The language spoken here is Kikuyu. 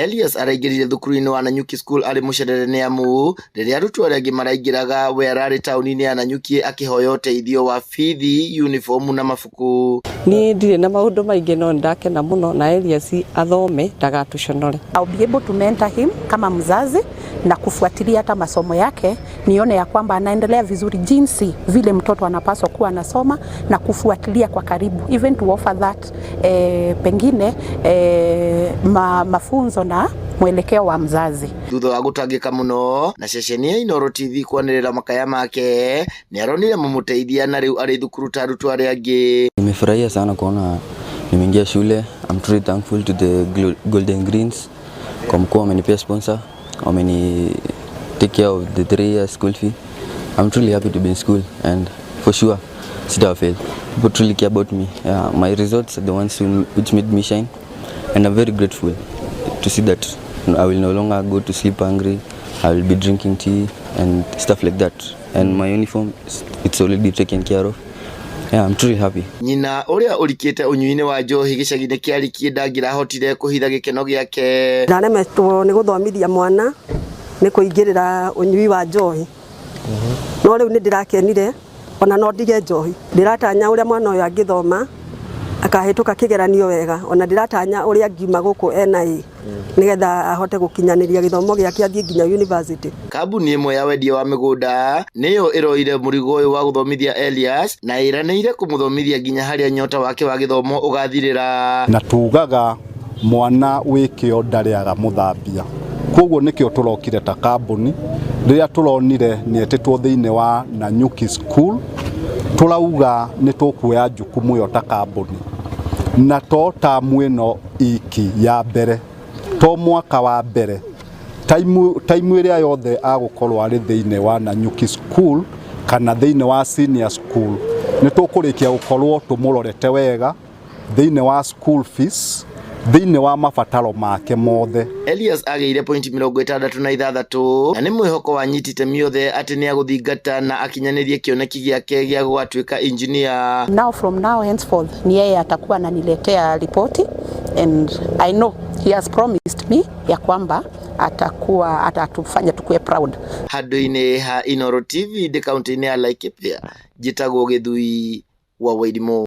Elias araingĩrire thukuru-inĩ wa Nanyuki School arĩ mũcerere nĩ amu rĩrĩa arutwo arĩa angĩ maraingĩraga we ararĩ taũni-inĩ ya Nanyuki akĩhoya ũteithio wa bithi, uniform na mabuku. Niĩ ndirĩ na maũndũ maingĩ no nĩndakena mũno na Elias athome ndagatũconore. I'll be able to mentor him kama mzazi na kufuatilia hata masomo yake, nione ya kwamba anaendelea vizuri jinsi vile mtoto anapaswa kuwa anasoma na kufuatilia kwa karibu, even to offer that pengine mafunzo na mwelekeo wa mzazi. Thutha wa gũtangĩka mũno na ceceni ya Inooro TV kwanĩrĩra makaya make, nĩ aronire mũmũteithia na rĩu arĩ thukuru ta arutwo arĩa angĩ. Nimefurahia sana kuona nimeingia shule. I'm truly thankful to the Golden Greens kwa mkuu wamenipea sponsor, wameni take care of the 3 years school fee. I'm truly happy to be in school and for sure sita fail. People truly care about me. Yeah, my results are the ones which made me shine and I'm very grateful to see that I will no longer go to sleep hungry. I will be drinking tea and stuff like that. And my uniform, it's already taken care of. Yeah, I'm truly happy. Nyina ũrĩa ũrikĩte ũnyui-inĩ wa njohi gĩcagi-inĩ kĩa Rikie ndangĩrahotire kũhitha gĩkeno gĩake. Ndaremetwo nĩ gũthomithia mwana nĩ kũingĩrĩra ũnyui wa njohi, no rĩu nĩ ndĩrakenire ona no ndige njohi. Ndĩratanya ũrĩa mwana ũyũ angĩthoma akahĩtũka kĩgeranio wega, ona ndĩratanya ũrĩa angiuma gũkũ ena A nĩgetha ahote gũkinyanĩria gĩthomo gĩake athiĩ nginya university. Kambuni ĩmwe ya wendia wa mĩgũnda nĩyo ĩroire mũrigo ũyũ wa gũthomithia Elias na ĩranĩire kũmũthomithia nginya harĩa nyota wake wa gĩthomo ũgathirĩra. Na tugaga mwana wĩ kĩo ndarĩaga mũthambia, koguo nĩkĩo tũrokire ta kambuni rĩrĩa tũronire nĩ etĩtwo thĩinĩ wa Nanyuki School, tũrauga nĩ tũkuoya jukumu ĩyo ta kambuni, na to tamu ĩno iki ya mbere, to mwaka wa mbere, taimu ĩrĩa yothe agũkorwo arĩ thĩinĩ wa Nanyuki School kana thĩinĩ wa senior school, nĩ tũkũrĩkia gũkorwo tũmũrorete wega thĩinĩ wa school fees, thĩinĩ wa mabataro make mothe. Elias agĩire pointi 66 na nĩ mwĩhoko wa nyiti itemi othe atĩ nĩ agũthingata na akinyanĩrie kĩoneki gĩake gĩa gũgatuĩka engineer. Now from now henceforth ni yeye atakuwa ananiletea ripoti and I know he has promised me ya kwamba atakuwa atatufanya tukue proud. Handũ-inĩ ha Inooro TV ndĩ kaunti-inĩ ya Laikipia, njĩtagwo Gĩthui wa Wairimu.